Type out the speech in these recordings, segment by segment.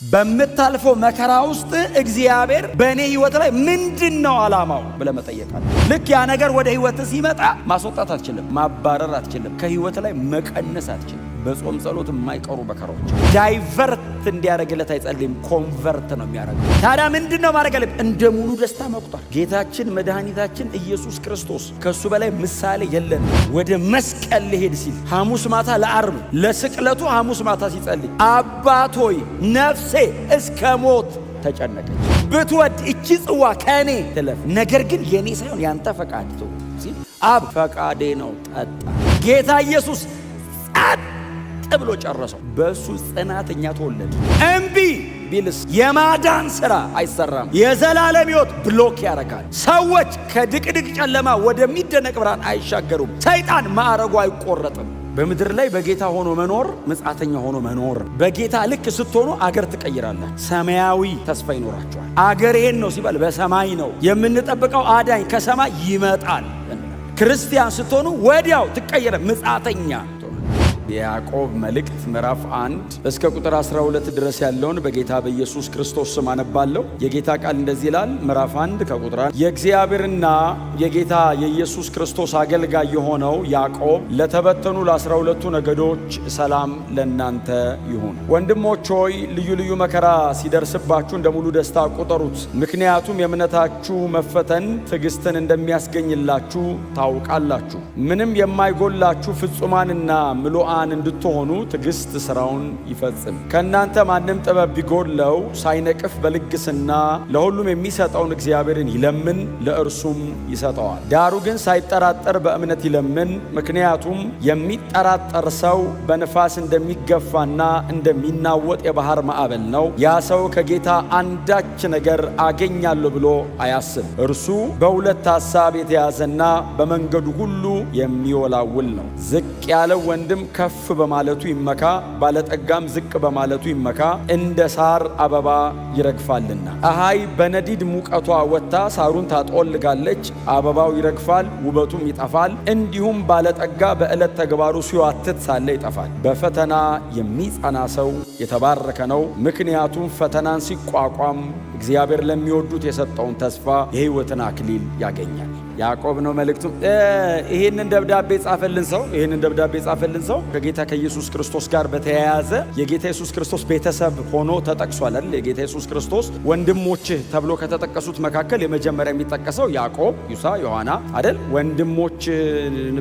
በምታልፈው መከራ ውስጥ እግዚአብሔር በእኔ ህይወት ላይ ምንድን ነው ዓላማው ብለህ መጠየቅ አለ። ልክ ያ ነገር ወደ ህይወት ሲመጣ ማስወጣት አትችልም፣ ማባረር አትችልም፣ ከህይወት ላይ መቀነስ አትችልም። በጾም ጸሎት የማይቀሩ መከራዎች divert እንዲያደርግለት አይጸልይም፣ convert ነው የሚያደርገው። ታዲያ ምንድን ነው ማድረግ ያለብን? እንደ ሙሉ ደስታ መቁጠር። ጌታችን መድኃኒታችን ኢየሱስ ክርስቶስ ከእሱ በላይ ምሳሌ የለን። ወደ መስቀል ሊሄድ ሲል ሐሙስ ማታ ለዓርብ ለስቅለቱ ሐሙስ ማታ ሲጸልይ አባት ሆይ ነፍሴ እስከ ሞት ተጨነቀች፣ ብትወድ እቺ ጽዋ ከእኔ ትለፍ፣ ነገር ግን የእኔ ሳይሆን ያንተ ፈቃድ ትሁን ሲል አብ ፈቃዴ ነው ጠጣ። ጌታ ኢየሱስ ጸጥ ብሎ ጨረሰው። በእሱ ጽናት እኛ ተወለድ። እምቢ ቢልስ የማዳን ሥራ አይሰራም። የዘላለም ሕይወት block ያደርጋል። ሰዎች ከድቅድቅ ጨለማ ወደሚደነቅ ብርሃን አይሻገሩም። ሰይጣን ማዕረጉ አይቆረጥም። በምድር ላይ በጌታ ሆኖ መኖር መጻተኛ ሆኖ መኖር። በጌታ ልክ ስትሆኑ አገር ትቀይራላችሁ። ሰማያዊ ተስፋ ይኖራችኋል። አገር ይሄን ነው ሲባል በሰማይ ነው የምንጠብቀው። አዳኝ ከሰማይ ይመጣል። ክርስቲያን ስትሆኑ ወዲያው ትቀየረ መጻተኛ። የያዕቆብ መልእክት ምዕራፍ 1 እስከ ቁጥር 12 ድረስ ያለውን በጌታ በኢየሱስ ክርስቶስ ስም አነባለሁ። የጌታ ቃል እንደዚህ ይላል። ምዕራፍ 1 ከቁጥር 1 የእግዚአብሔርና የጌታ የኢየሱስ ክርስቶስ አገልጋይ የሆነው ያዕቆብ ለተበተኑ ለ12ቱ ነገዶች ሰላም ለእናንተ ይሁን። ወንድሞች ሆይ፣ ልዩ ልዩ መከራ ሲደርስባችሁ እንደ ሙሉ ደስታ ቁጠሩት፣ ምክንያቱም የእምነታችሁ መፈተን ትዕግስትን እንደሚያስገኝላችሁ ታውቃላችሁ። ምንም የማይጎላችሁ ፍጹማንና ምሉአን እንድትሆኑ ትዕግስት ሥራውን ይፈጽም። ከእናንተ ማንም ጥበብ ቢጎድለው ሳይነቅፍ በልግስና ለሁሉም የሚሰጠውን እግዚአብሔርን ይለምን፣ ለእርሱም ይሰጠዋል። ዳሩ ግን ሳይጠራጠር በእምነት ይለምን፣ ምክንያቱም የሚጠራጠር ሰው በንፋስ እንደሚገፋና እንደሚናወጥ የባህር ማዕበል ነው። ያ ሰው ከጌታ አንዳች ነገር አገኛለሁ ብሎ አያስብ። እርሱ በሁለት ሐሳብ የተያዘና በመንገዱ ሁሉ የሚወላውል ነው። ዝቅ ያለው ወንድም ከፍ በማለቱ ይመካ፣ ባለጠጋም ዝቅ በማለቱ ይመካ፣ እንደ ሳር አበባ ይረግፋልና። ፀሐይ በነዲድ ሙቀቷ ወጥታ ሳሩን ታጦልጋለች፣ አበባው ይረግፋል፣ ውበቱም ይጠፋል። እንዲሁም ባለጠጋ በዕለት ተግባሩ ሲዋትት ሳለ ይጠፋል። በፈተና የሚጸና ሰው የተባረከ ነው፣ ምክንያቱም ፈተናን ሲቋቋም እግዚአብሔር ለሚወዱት የሰጠውን ተስፋ የሕይወትን አክሊል ያገኛል። ያዕቆብ ነው መልእክቱ። ይህንን ደብዳቤ ጻፈልን ሰው ከጌታ ከኢየሱስ ክርስቶስ ጋር በተያያዘ የጌታ ኢየሱስ ክርስቶስ ቤተሰብ ሆኖ ተጠቅሷል አይደል? የጌታ ኢየሱስ ክርስቶስ ወንድሞችህ ተብሎ ከተጠቀሱት መካከል የመጀመሪያ የሚጠቀሰው ያዕቆብ፣ ዩሳ፣ ዮሐና አይደል? ወንድሞች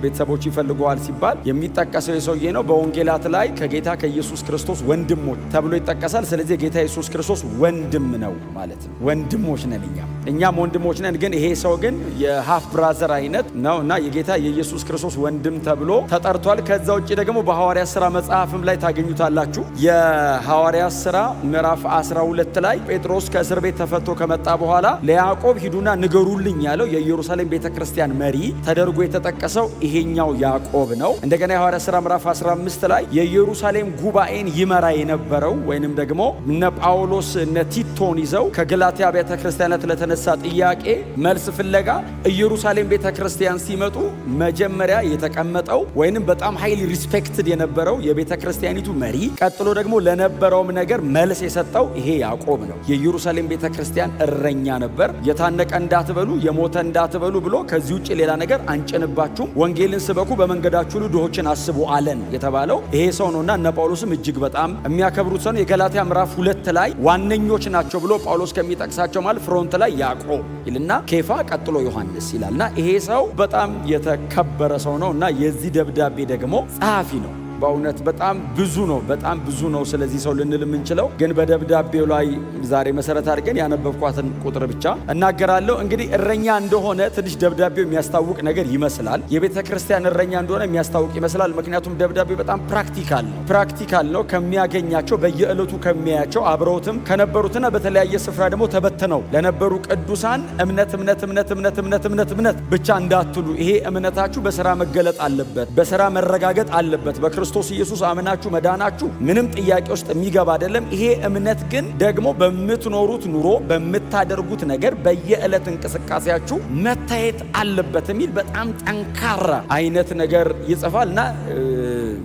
ቤተሰቦች ይፈልገዋል ሲባል የሚጠቀሰው የሰውዬ ነው። በወንጌላት ላይ ከጌታ ከኢየሱስ ክርስቶስ ወንድሞች ተብሎ ይጠቀሳል። ስለዚህ የጌታ ኢየሱስ ክርስቶስ ወንድም ነው ማለት ነው። ወንድሞች ነን እኛም ወንድሞች ነን። ግን ይሄ ሰው ግን የ half brother አይነት ነው እና የጌታ የኢየሱስ ክርስቶስ ወንድም ተብሎ ተጠርቷል። ከዛ ውጭ ደግሞ በሐዋርያ ሥራ መጽሐፍም ላይ ታገኙታላችሁ። የሐዋርያ ሥራ ምዕራፍ 12 ላይ ጴጥሮስ ከእስር ቤት ተፈቶ ከመጣ በኋላ ለያዕቆብ ሂዱና ንገሩልኝ ያለው የኢየሩሳሌም ቤተ ክርስቲያን መሪ ተደርጎ የተጠቀሰው ይሄኛው ያዕቆብ ነው። እንደገና የሐዋርያ ሥራ ምዕራፍ 15 ላይ የኢየሩሳሌም ጉባኤን ይመራ የነበረው ወይንም ደግሞ እነ ጳውሎስ እነ ቲቶን ይዘው ከገላትያ ቤተ ክርስቲያናት ለተነሳ ጥያቄ መልስ ፍለጋ ኢየሩሳሌም ቤተ ክርስቲያን ሲመጡ መጀመሪያ የተቀመጠው ወይንም በጣም highly respected የነበረው የቤተ ክርስቲያኒቱ መሪ፣ ቀጥሎ ደግሞ ለነበረውም ነገር መልስ የሰጠው ይሄ ያዕቆብ ነው። የኢየሩሳሌም ቤተ ክርስቲያን እረኛ ነበር። የታነቀ እንዳትበሉ፣ የሞተ እንዳትበሉ ብሎ ከዚህ ውጭ ሌላ ነገር አንጭንባችሁም፣ ወንጌልን ስበኩ፣ በመንገዳችሁ ሁሉ ድሆችን አስቡ አለን የተባለው ይሄ ሰው ነውና እነ ጳውሎስም እጅግ በጣም የሚያከብሩት ሰው ነው። የገላትያ ምዕራፍ 2 ላይ ዋነኞች ናቸው ብሎ ጳውሎስ ከሚጠቅሳቸው ማለት front ላይ ያዕቆብ ይልና ኬፋ፣ ቀጥሎ ዮሐንስ ይላልና ይሄ ሰው በጣም የተከበረ ሰው ነው እና የዚህ ደብዳቤ ደግሞ ጸሐፊ ነው። በእውነት በጣም ብዙ ነው፣ በጣም ብዙ ነው ስለዚህ ሰው ልንል የምንችለው፣ ግን በደብዳቤው ላይ ዛሬ መሰረት አድርገን ያነበብኳትን ቁጥር ብቻ እናገራለሁ። እንግዲህ እረኛ እንደሆነ ትንሽ ደብዳቤው የሚያስታውቅ ነገር ይመስላል። የቤተ ክርስቲያን እረኛ እንደሆነ የሚያስታውቅ ይመስላል። ምክንያቱም ደብዳቤው በጣም practical ነው። Practical ነው። ከሚያገኛቸው፣ በየዕለቱ ከሚያያቸው፣ አብረውትም ከነበሩትና በተለያየ ስፍራ ደግሞ ተበትነው ለነበሩ ቅዱሳን እምነት እምነት እምነት እምነት እምነት እምነት እምነት ብቻ እንዳትሉ፣ ይሄ እምነታችሁ በስራ መገለጥ አለበት፣ በስራ መረጋገጥ አለበት፣ በክርስቶስ በክርስቶስ ኢየሱስ አምናችሁ መዳናችሁ ምንም ጥያቄ ውስጥ የሚገባ አይደለም። ይሄ እምነት ግን ደግሞ በምትኖሩት ኑሮ፣ በምታደርጉት ነገር፣ በየዕለት እንቅስቃሴያችሁ መታየት አለበት የሚል በጣም ጠንካራ አይነት ነገር ይጽፋል። እና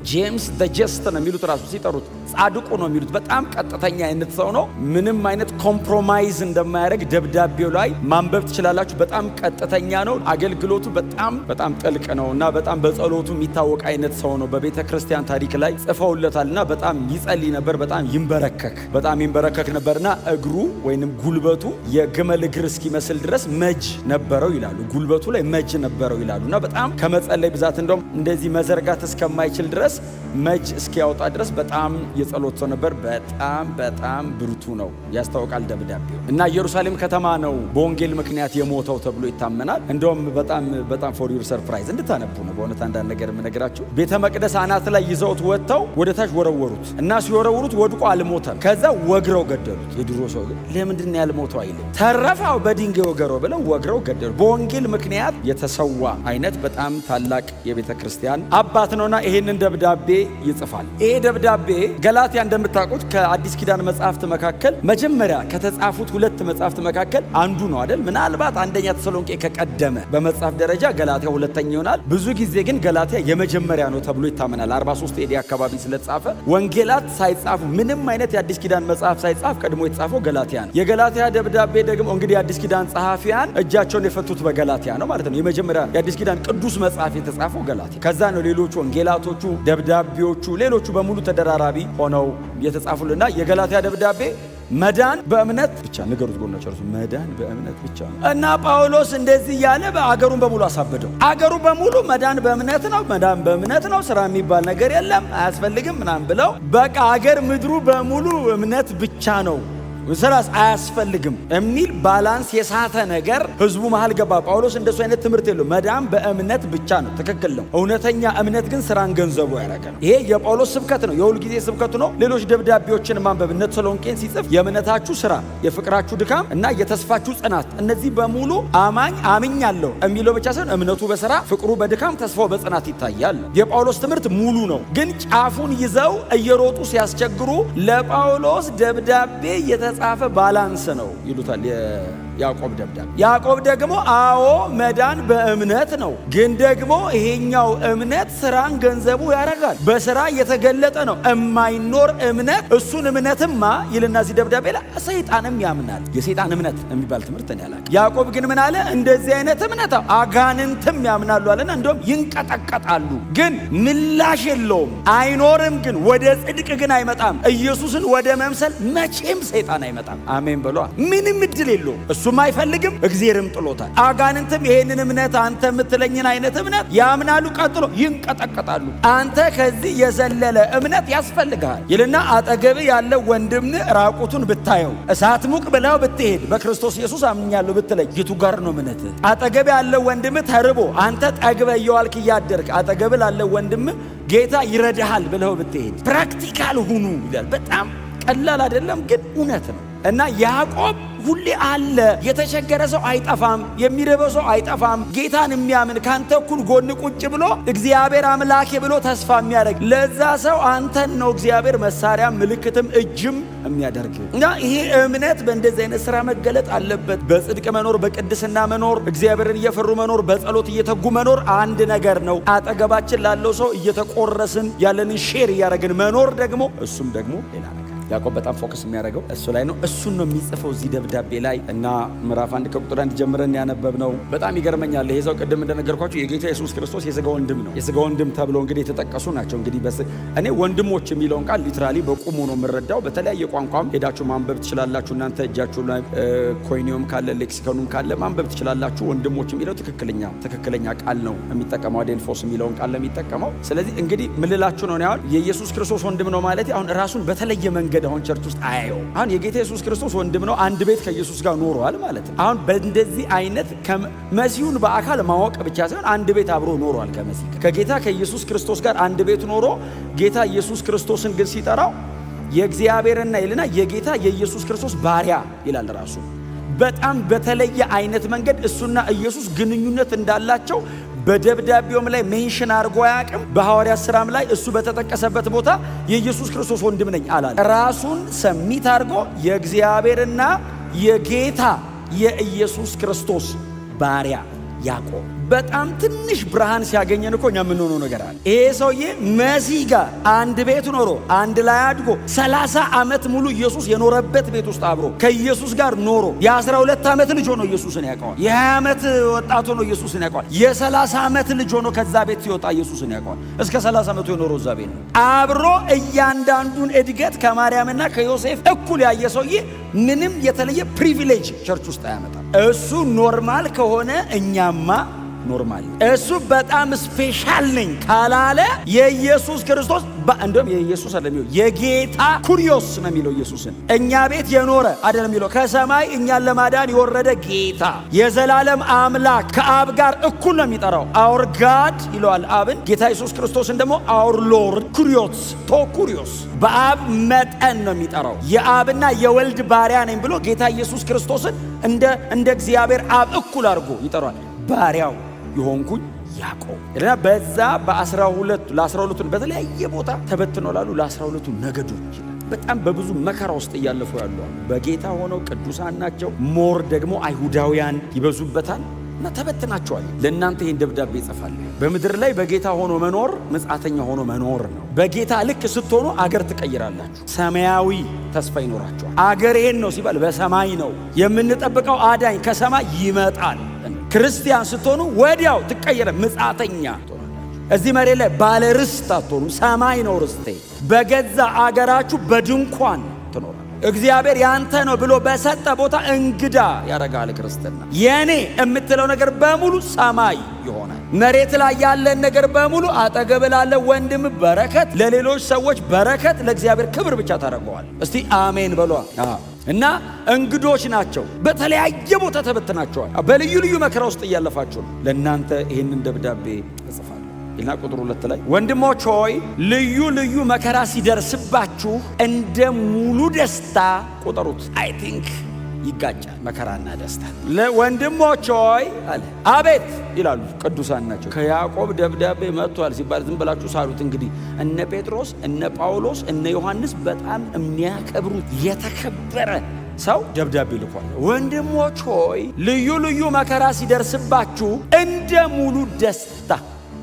James the Just ነው የሚሉት፣ ራሱ ሲጠሩት ጻድቁ ነው የሚሉት። በጣም ቀጥተኛ አይነት ሰው ነው። ምንም አይነት compromise እንደማያደርግ ደብዳቤው ላይ ማንበብ ትችላላችሁ። በጣም ቀጥተኛ ነው። አገልግሎቱ በጣም በጣም ጥልቅ ነው እና በጣም በጸሎቱ የሚታወቅ አይነት ሰው ነው። በቤተ ክርስቲያን ታሪክ ላይ ጽፈውለታል እና በጣም ይጸልይ ነበር። በጣም ይንበረከክ ነበርና እግሩ ወይንም ጉልበቱ የግመል እግር እስኪመስል ድረስ መጅ ነበረው ይላሉ። ጉልበቱ ላይ መጅ ነበረው ይላሉ እና በጣም ከመጸለይ ብዛት እንደውም እንደዚህ መዘርጋት እስከማይችል ድረስ፣ መጅ እስኪያወጣ ድረስ በጣም የጸሎት ሰው ነበር። በጣም በጣም ብርቱ ነው፣ ያስታውቃል ደብዳቤው። እና ኢየሩሳሌም ከተማ ነው በወንጌል ምክንያት የሞተው ተብሎ ይታመናል። እንደውም በጣም በጣም for your surprise እንድታነቡ ነው በእውነት አንዳንድ ነገር የምነግራችሁ። ቤተ መቅደስ አናት ላይ ይዘውት ወጥተው ወደ ታች ወረወሩት እና ሲወረውሩት ወድቆ አልሞተም። ከዛ ወግረው ገደሉት። የድሮ ሰው ግን ለምንድን ነው ያልሞተው አይልም። ተረፋው በድንጋይ ወገረው ብለው ወግረው ገደሉት። በወንጌል ምክንያት የተሰዋ አይነት በጣም ታላቅ የቤተ ክርስቲያን አባት ነውና ይሄንን ደብዳቤ ይጽፋል። ይሄ ደብዳቤ ገላትያ እንደምታውቁት ከአዲስ ኪዳን መጽሐፍት መካከል መጀመሪያ ከተጻፉት ሁለት መጽሐፍት መካከል አንዱ ነው አይደል? ምናልባት አንደኛ ተሰሎንቄ ከቀደመ በመጽሐፍ ደረጃ ገላትያ ሁለተኛ ይሆናል። ብዙ ጊዜ ግን ገላትያ የመጀመሪያ ነው ተብሎ ይታመናል። 43 AD አካባቢ ስለተጻፈ፣ ወንጌላት ሳይጻፉ፣ ምንም አይነት የአዲስ ኪዳን መጽሐፍ ሳይጻፍ ቀድሞ የተጻፈው ገላትያ ነው። የገላትያ ደብዳቤ ደግሞ እንግዲህ የአዲስ ኪዳን ጸሐፊያን እጃቸውን የፈቱት በገላትያ ነው ማለት ነው። የመጀመሪያ የአዲስ ኪዳን ቅዱስ መጽሐፍ የተጻፈው ገላትያ። ከዛ ነው ሌሎቹ ወንጌላቶቹ፣ ደብዳቤዎቹ፣ ሌሎቹ በሙሉ ተደራራቢ ሆነው የተጻፉልና የገላትያ ደብዳቤ መዳን በእምነት ብቻ፣ ንገሩት ጎናቸው እርሱ መዳን በእምነት ብቻ ነው። እና ጳውሎስ እንደዚህ እያለ አገሩን በሙሉ አሳበደው። አገሩ በሙሉ መዳን በእምነት ነው፣ መዳን በእምነት ነው፣ ስራ የሚባል ነገር የለም፣ አያስፈልግም ምናምን ብለው በቃ አገር ምድሩ በሙሉ እምነት ብቻ ነው፣ ስራስ አያስፈልግም የሚል balance የሳተ ነገር ህዝቡ መሃል ገባ። ጳውሎስ እንደሱ አይነት ትምህርት የለው። መዳን በእምነት ብቻ ነው፣ ትክክል ነው። እውነተኛ እምነት ግን ስራን ገንዘቡ ያደረገ ነው። ይሄ የጳውሎስ ስብከት ነው፣ የሁል ጊዜ ስብከቱ ነው። ሌሎች ደብዳቤዎችን ማንበብ፣ እነ ተሰሎንቄን ሲጽፍ የእምነታችሁ ስራ፣ የፍቅራችሁ ድካም እና የተስፋችሁ ጽናት፣ እነዚህ በሙሉ አማኝ አምኛለሁ የሚለው ብቻ ሳይሆን እምነቱ በስራ፣ ፍቅሩ በድካም፣ ተስፋው በጽናት ይታያል። የጳውሎስ ትምህርት ሙሉ ነው። ግን ጫፉን ይዘው እየሮጡ ሲያስቸግሩ ለጳውሎስ ደብዳቤ የተጻፈ balance ነው ይሉታል የያዕቆብ ደብዳቤ። ያዕቆብ ደግሞ አዎ መዳን በእምነት ነው፣ ግን ደግሞ ይሄኛው እምነት ስራን ገንዘቡ ያደርጋል፣ በስራ የተገለጠ ነው። እማይኖር እምነት፣ እሱን እምነትማ ይልና እዚህ ደብዳቤ ላይ ሰይጣንም ያምናል። የሰይጣን እምነት የሚባል ትምህርት እኔ አላውቅም። ያዕቆብ ግን ምን አለ? እንደዚህ አይነት እምነት አጋንንትም ያምናሉ አለና እንደውም ይንቀጠቀጣሉ፣ ግን ምላሽ የለውም፣ አይኖርም፣ ግን ወደ ጽድቅ ግን አይመጣም። ኢየሱስን ወደ መምሰል መቼም ሰይጣን አይመጣም። አሜን በሏ። ምንም እድል የለውም። እሱም አይፈልግም፣ እግዜርም ጥሎታል። አጋንንትም ይሄንን እምነት፣ አንተ የምትለኝን አይነት እምነት ያምናሉ፣ ቀጥሎ ይንቀጠቀጣሉ። አንተ ከዚህ የዘለለ እምነት ያስፈልግሃል ይልና አጠገብህ ያለ ወንድም ራቁቱን ብታየው፣ እሳት ሙቅ ብለው ብትሄድ፣ በክርስቶስ ኢየሱስ አምኛለሁ ብትለኝ የቱ ጋር ነው እምነት? አጠገብህ ያለ ወንድም ተርቦ አንተ ጠግበህ እየዋልክ እያደርክ አጠገብህ ላለ ወንድም ጌታ ይረዳሃል ብለው ብትሄድ፣ practical ሁኑ ይላል። በጣም ቀላል አይደለም፣ ግን እውነት ነው። እና ያዕቆብ ሁሌ አለ። የተቸገረ ሰው አይጠፋም፣ የሚርበው ሰው አይጠፋም። ጌታን የሚያምን፣ ካንተ እኩል ጎን ቁጭ ብሎ እግዚአብሔር አምላኬ ብሎ ተስፋ የሚያደርግ፣ ለዛ ሰው አንተን ነው እግዚአብሔር መሳሪያ ምልክትም እጅም የሚያደርግ። እና ይሄ እምነት በእንደዚህ አይነት ስራ መገለጥ አለበት። በጽድቅ መኖር፣ በቅድስና መኖር፣ እግዚአብሔርን እየፈሩ መኖር፣ በጸሎት እየተጉ መኖር አንድ ነገር ነው። አጠገባችን ላለው ሰው እየተቆረስን፣ ያለንን share እያደረግን መኖር ደግሞ እሱም ደግሞ ሌላ ነገር። ያዕቆብ በጣም focus የሚያደርገው እሱ ላይ ነው። እሱን ነው የሚጽፈው እዚህ ደብዳቤ ላይ። እና ምዕራፍ 1 ከቁጥር 1 ጀምረን ያነበብነው በጣም ይገርመኛል። ይሄ ሰው ቅድም እንደነገርኳችሁ የጌታ ኢየሱስ ክርስቶስ የሥጋ ወንድም ነው። የሥጋ ወንድም ተብሎ እንግዲህ የተጠቀሱ ናቸው። እንግዲህ እኔ ወንድሞች የሚለውን ቃል literally በቁሙ ነው የምረዳው። በተለያየ ቋንቋም ሄዳችሁ ማንበብ ትችላላችሁ። እናንተ እጃችሁ ላይ ኮይኔውም ካለ lexicon ኑም ካለ ማንበብ ትችላላችሁ። ወንድሞች የሚለው ትክክለኛ ትክክለኛ ቃል ነው የሚጠቀመው። አዴልፎስ የሚለውን ቃል ነው የሚጠቀመው። ስለዚህ እንግዲህ ምልላችሁ ነው፣ አሁን የኢየሱስ ክርስቶስ ወንድም ነው ማለት አሁን ራሱን በተለየ መንገድ አሁን church ውስጥ አያየው። አሁን የጌታ ኢየሱስ ክርስቶስ ወንድም ነው፣ አንድ ቤት ከኢየሱስ ጋር ኖሯል ማለት ነው። አሁን በእንደዚህ አይነት መሲሁን በአካል ማወቅ ብቻ ሳይሆን አንድ ቤት አብሮ ኖሯል ከመሲህ፣ ከጌታ ከኢየሱስ ክርስቶስ ጋር አንድ ቤት ኖሮ ጌታ ኢየሱስ ክርስቶስን ግን ሲጠራው የእግዚአብሔርና ይልና የጌታ የኢየሱስ ክርስቶስ ባሪያ ይላል ራሱ። በጣም በተለየ አይነት መንገድ እሱና ኢየሱስ ግንኙነት እንዳላቸው በደብዳቤውም ላይ mention አድርጎ አያውቅም። በሐዋርያት ሥራም ላይ እሱ በተጠቀሰበት ቦታ የኢየሱስ ክርስቶስ ወንድም ነኝ አላለ። ራሱን submit አድርጎ የእግዚአብሔርና የጌታ የኢየሱስ ክርስቶስ ባሪያ ያዕቆብ። በጣም ትንሽ ብርሃን ሲያገኘን እኮ እኛ የምንሆነው ነገር አለ። ይሄ ሰውዬ መሲህ ጋር አንድ ቤት ኖሮ፣ አንድ ላይ አድጎ፣ 30 ዓመት ሙሉ ኢየሱስ የኖረበት ቤት ውስጥ አብሮ ከኢየሱስ ጋር ኖሮ፣ የ12 ዓመት ልጅ ሆኖ ኢየሱስን ያውቀዋል። የ20 ዓመት ወጣት ሆኖ ኢየሱስን ያውቀዋል። የ30 ዓመት ልጅ ሆኖ ከዛ ቤት ሲወጣ ኢየሱስን ያውቀዋል። እስከ 30 ዓመቱ የኖረው እዛ ቤት ነው። አብሮ እያንዳንዱን እድገት ከማርያምና ከዮሴፍ እኩል ያየ ሰውዬ ምንም የተለየ privilege church ውስጥ አያመጣም። እሱ normal ከሆነ እኛማ normal። እሱ በጣም special ነኝ ካላለ የኢየሱስ ክርስቶስ፣ እንደውም የኢየሱስ አይደለም የሚለው፣ የጌታ ኩሪዮስ ነው የሚለው። ኢየሱስን እኛ ቤት የኖረ አይደለም የሚለው፣ ከሰማይ እኛን ለማዳን የወረደ ጌታ፣ የዘላለም አምላክ፣ ከአብ ጋር እኩል ነው የሚጠራው። Our God ይለዋል አብን። ጌታ ኢየሱስ ክርስቶስን ደግሞ our Lord ኩሪዮስ፣ ቶ ኩሪዮስ፣ በአብ መጠን ነው የሚጠራው። የአብና የወልድ ባሪያ ነኝ ብሎ ጌታ ኢየሱስ ክርስቶስን እንደ እግዚአብሔር አብ እኩል አድርጎ ይጠራዋል። ባሪያው የሆንኩኝ ያዕቆብ እና በዛ በ12 ለ12ቱ በተለያየ ቦታ ተበትነው ላሉ ለ12ቱ ነገዶች ይላል። በጣም በብዙ መከራ ውስጥ እያለፉ ያሉ አሉ። በጌታ ሆነው ቅዱሳን ናቸው። More ደግሞ አይሁዳውያን ይበዙበታል እና ተበትናቸዋል። ለእናንተ ይህን ደብዳቤ እጽፋለሁ። በምድር ላይ በጌታ ሆኖ መኖር መጻተኛ ሆኖ መኖር ነው። በጌታ ልክ ስትሆኑ አገር ትቀይራላችሁ። ሰማያዊ ተስፋ ይኖራችኋል። አገር ይሄን ነው ሲባል በሰማይ ነው የምንጠብቀው። አዳኝ ከሰማይ ይመጣል። ክርስቲያን ስትሆኑ ወዲያው ትቀየረ፣ ምጻተኛ ትሆናላችሁ። እዚህ መሬት ላይ ባለ ርስት አትሆኑ። ሰማይ ነው ርስቴ። በገዛ አገራችሁ በድንኳን ትኖራል። እግዚአብሔር ያንተ ነው ብሎ በሰጠ ቦታ እንግዳ ያደርጋል። ክርስትና የኔ የምትለው ነገር በሙሉ ሰማይ ይሆናል። መሬት ላይ ያለን ነገር በሙሉ አጠገብ ላለ ወንድም በረከት፣ ለሌሎች ሰዎች በረከት፣ ለእግዚአብሔር ክብር ብቻ ታደርገዋል። እስቲ አሜን በሏ። እና እንግዶች ናቸው። በተለያየ ቦታ ተበትናቸዋል። በልዩ ልዩ መከራ ውስጥ እያለፋችሁ ነው። ለእናንተ ይህንን ደብዳቤ እጽፋለሁ ይልና ቁጥር 2 ላይ ወንድሞች ሆይ፣ ልዩ ልዩ መከራ ሲደርስባችሁ እንደ ሙሉ ደስታ ቁጠሩት። I think ይጋጫል መከራና ደስታ። ወንድሞች ሆይ አለ። አቤት ይላሉ፣ ቅዱሳን ናቸው። ከያዕቆብ ደብዳቤ መጥቷል ሲባል ዝም ብላችሁ ሳሉት። እንግዲህ እነ ጴጥሮስ፣ እነ ጳውሎስ፣ እነ ዮሐንስ በጣም የሚያከብሩት የተከበረ ሰው ደብዳቤ ልኳል። ወንድሞች ሆይ፣ ልዩ ልዩ መከራ ሲደርስባችሁ እንደ ሙሉ ደስታ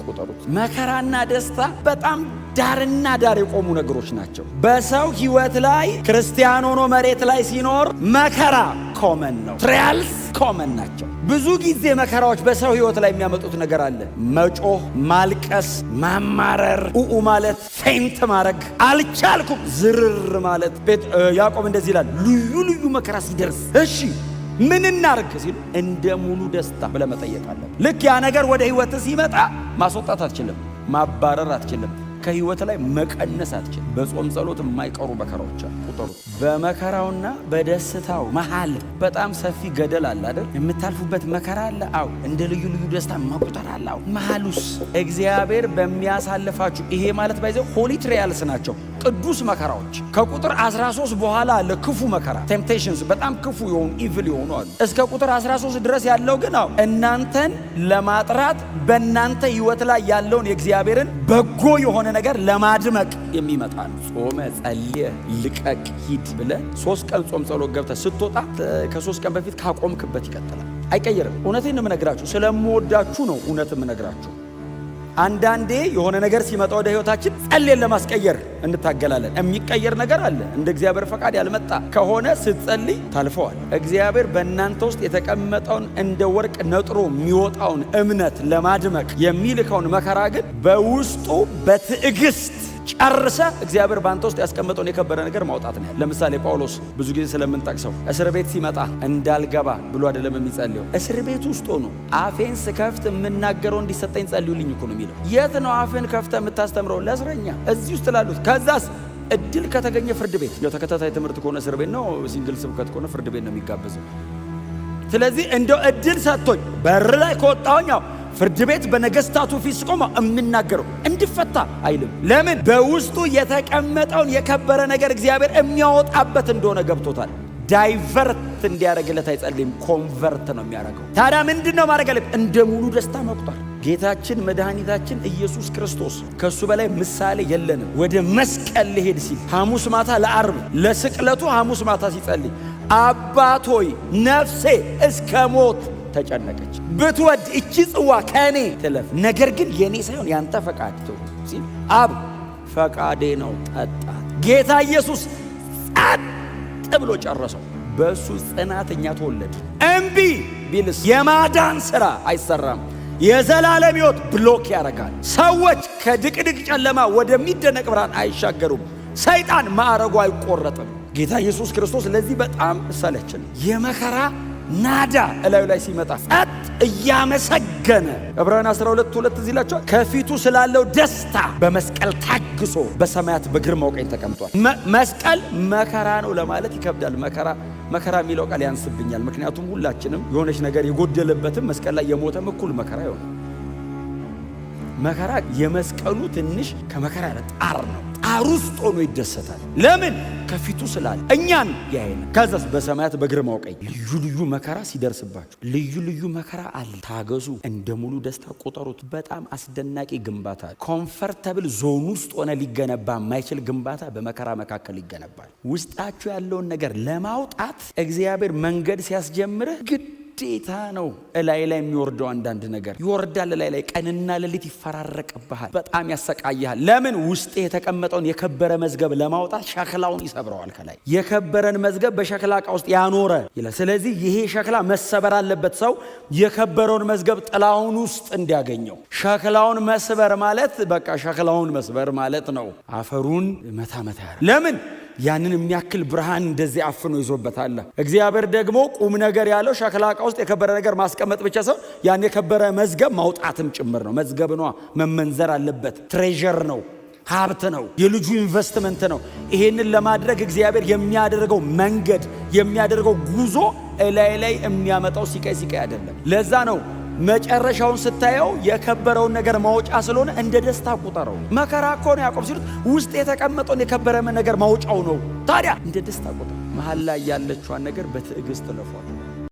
ቁጠሩት። መከራና ደስታ በጣም ዳርና ዳር የቆሙ ነገሮች ናቸው። በሰው ሕይወት ላይ ክርስቲያን ሆኖ መሬት ላይ ሲኖር መከራ common ነው። Trials common ናቸው። ብዙ ጊዜ መከራዎች በሰው ሕይወት ላይ የሚያመጡት ነገር አለ። መጮህ፣ ማልቀስ፣ ማማረር፣ ኡኡ ማለት፣ faint ማድረግ፣ አልቻልኩም ዝርር ማለት። ያዕቆብ እንደዚህ ይላል፣ ልዩ ልዩ መከራ ሲደርስ እሺ ምን እናርግ ሲሉ እንደ ሙሉ ደስታ ብለህ መጠየቅ አለብህ። ልክ ያ ነገር ወደ ህይወት ሲመጣ ማስወጣት አትችልም፣ ማባረር አትችልም፣ ከህይወት ላይ መቀነስ አትችልም። በጾም ጸሎት የማይቀሩ መከራዎች አሉ። ቁጠሩት። በመከራውና በደስታው መሃል በጣም ሰፊ ገደል አለ አይደል? የምታልፉበት መከራ አለ። አው እንደ ልዩ ልዩ ደስታ መቁጠር አለ። አው መሃሉስ እግዚአብሔር በሚያሳልፋችሁ፣ ይሄ ማለት by the way holy trials ናቸው፣ ቅዱስ መከራዎች። ከቁጥር 13 በኋላ አለ ክፉ መከራ፣ temptations፣ በጣም ክፉ የሆኑ፣ evil የሆኑ አሉ። እስከ ቁጥር 13 ድረስ ያለው ግን አው እናንተን ለማጥራት፣ በእናንተ ህይወት ላይ ያለውን የእግዚአብሔርን በጎ የሆነ ነገር ለማድመቅ የሚመጣ ነው። ጾመ ጸልየ ልቀቅ ሂድ ብለህ 3 ቀን ጾም ጸሎት ገብተህ ስትወጣ ከ3 ቀን በፊት ካቆምክበት ይቀጥላል፣ አይቀየርም። እውነቴን ነው የምነግራችሁ፣ ስለምወዳችሁ ነው እውነት የምነግራችሁ። አንዳንዴ የሆነ ነገር ሲመጣ ወደ ህይወታችን ጸልየን ለማስቀየር እንታገላለን። የሚቀየር ነገር አለ። እንደ እግዚአብሔር ፈቃድ ያልመጣ ከሆነ ስትጸልይ ታልፈዋል። እግዚአብሔር በእናንተ ውስጥ የተቀመጠውን እንደ ወርቅ ነጥሮ የሚወጣውን እምነት ለማድመቅ የሚልከውን መከራ ግን በውስጡ በትዕግስት ጨርሰ እግዚአብሔር በአንተ ውስጥ ያስቀመጠውን የከበረ ነገር ማውጣት ነው። ለምሳሌ ጳውሎስ ብዙ ጊዜ ስለምንጠቅሰው እስር ቤት ሲመጣ እንዳልገባ ብሎ አይደለም የሚጸልየው። እስር ቤት ውስጥ ሆኖ አፌን ስከፍት የምናገረው እንዲሰጠኝ ጸልዩልኝ እኮ ነው የሚለው። የት ነው አፍን ከፍተ የምታስተምረው? ለእስረኛ እዚህ ውስጥ ላሉት። ከዛስ እድል ከተገኘ ፍርድ ቤት። ያው ተከታታይ ትምህርት ከሆነ እስር ቤት ነው፣ single ስብከት ከሆነ ፍርድ ቤት ነው የሚጋበዘው። ስለዚህ እንደው እድል ሰጥቶኝ በር ላይ ከወጣሁኝ ፍርድ ቤት በነገስታቱ ፊት ስቆም የምናገረው እንድፈታ አይልም። ለምን? በውስጡ የተቀመጠውን የከበረ ነገር እግዚአብሔር የሚያወጣበት እንደሆነ ገብቶታል። Divert እንዲያደርግለት አይጸልይም፣ convert ነው የሚያደርገው። ታዲያ ምንድን ነው ማድረግ ያለብን? እንደ ሙሉ ደስታ መቁጠር። ጌታችን መድኃኒታችን ኢየሱስ ክርስቶስ ከእሱ በላይ ምሳሌ የለንም። ወደ መስቀል ሊሄድ ሲል ሐሙስ ማታ ለዓርብ ለስቅለቱ ሐሙስ ማታ ሲጸልይ አባት ሆይ ነፍሴ እስከ ሞት ተጨነቀች፣ ብትወድ እቺ ጽዋ ከእኔ ትለፍ፣ ነገር ግን የእኔ ሳይሆን ያንተ ፈቃድ ትሁን ሲል አብ ፈቃዴ ነው ጠጣት። ጌታ ኢየሱስ ጸጥ ብሎ ጨረሰው። በእሱ ጽናት እኛ ተወለድን። እምቢ ቢልስ የማዳን ሥራ አይሰራም። የዘላለም ሕይወት block ያደርጋል። ሰዎች ከድቅድቅ ጨለማ ወደሚደነቅ ብርሃን አይሻገሩም። ሰይጣን ማዕረጉ አይቆረጥም። ጌታ ኢየሱስ ክርስቶስ ለዚህ በጣም ምሳሌያችን። የመከራ ናዳ እላዩ ላይ ሲመጣ ጸጥ እያመሰገነ ዕብራውያን 12:2 እዚህ ይላቸዋል። ከፊቱ ስላለው ደስታ በመስቀል ታግሶ በሰማያት በግርማው ቀኝ ተቀምጧል። መስቀል መከራ ነው ለማለት ይከብዳል። መከራ መከራ የሚለው ቃል ያንስብኛል። ምክንያቱም ሁላችንም የሆነች ነገር የጎደለበትም መስቀል ላይ የሞተም እኩል መከራ ይሆናል። መከራ የመስቀሉ ትንሽ ከመከራ ያለ ጣር ነው። ጣር ውስጥ ሆኖ ይደሰታል። ለምን? ከፊቱ ስላለ እኛን ያይነ። ከዛስ በሰማያት በግርማው ቀኝ። ልዩ ልዩ መከራ ሲደርስባችሁ ልዩ ልዩ መከራ አለ። ታገሱ፣ እንደ ሙሉ ደስታ ቁጠሩት። በጣም አስደናቂ ግንባታ። Comfortable zone ውስጥ ሆነ ሊገነባ የማይችል ግንባታ በመከራ መካከል ይገነባል። ውስጣችሁ ያለውን ነገር ለማውጣት እግዚአብሔር መንገድ ሲያስጀምርህ ግዴታ ነው። እላይ ላይ የሚወርደው አንዳንድ ነገር ይወርዳል። እላይ ላይ ቀንና ሌሊት ይፈራረቅብሃል። በጣም ያሰቃይሃል። ለምን? ውስጥ የተቀመጠውን የከበረ መዝገብ ለማውጣት ሸክላውን ይሰብረዋል። ከላይ የከበረን መዝገብ በሸክላ ዕቃ ውስጥ ያኖረ ይላል። ስለዚህ ይሄ ሸክላ መሰበር አለበት። ሰው የከበረውን መዝገብ ጥላውን ውስጥ እንዲያገኘው ሸክላውን መስበር ማለት በቃ ሸክላውን መስበር ማለት ነው። አፈሩን መታ መታ። ለምን? ያንን የሚያክል ብርሃን እንደዚህ አፍኖ ይዞበታል። እግዚአብሔር ደግሞ ቁም ነገር ያለው ሸክላ ዕቃ ውስጥ የከበረ ነገር ማስቀመጥ ብቻ ሳይሆን ያን የከበረ መዝገብ ማውጣትም ጭምር ነው። መዝገብ ነዋ፣ መመንዘር አለበት። Treasure ነው፣ ሀብት ነው፣ የልጁ ኢንቨስትመንት ነው። ይሄንን ለማድረግ እግዚአብሔር የሚያደርገው መንገድ የሚያደርገው ጉዞ እላይ ላይ የሚያመጣው ሲቃይ ሲቃይ አይደለም። ለዛ ነው መጨረሻውን ስታየው የከበረውን ነገር ማውጫ ስለሆነ እንደ ደስታ ቁጠረው። መከራ እኮ ነው ያዕቆብ ሲሉት ውስጥ የተቀመጠውን የከበረ ነገር ማውጫው ነው። ታዲያ እንደ ደስታ ቁጠር። መሀል ላይ ያለችዋን ነገር በትዕግስት ለፏል።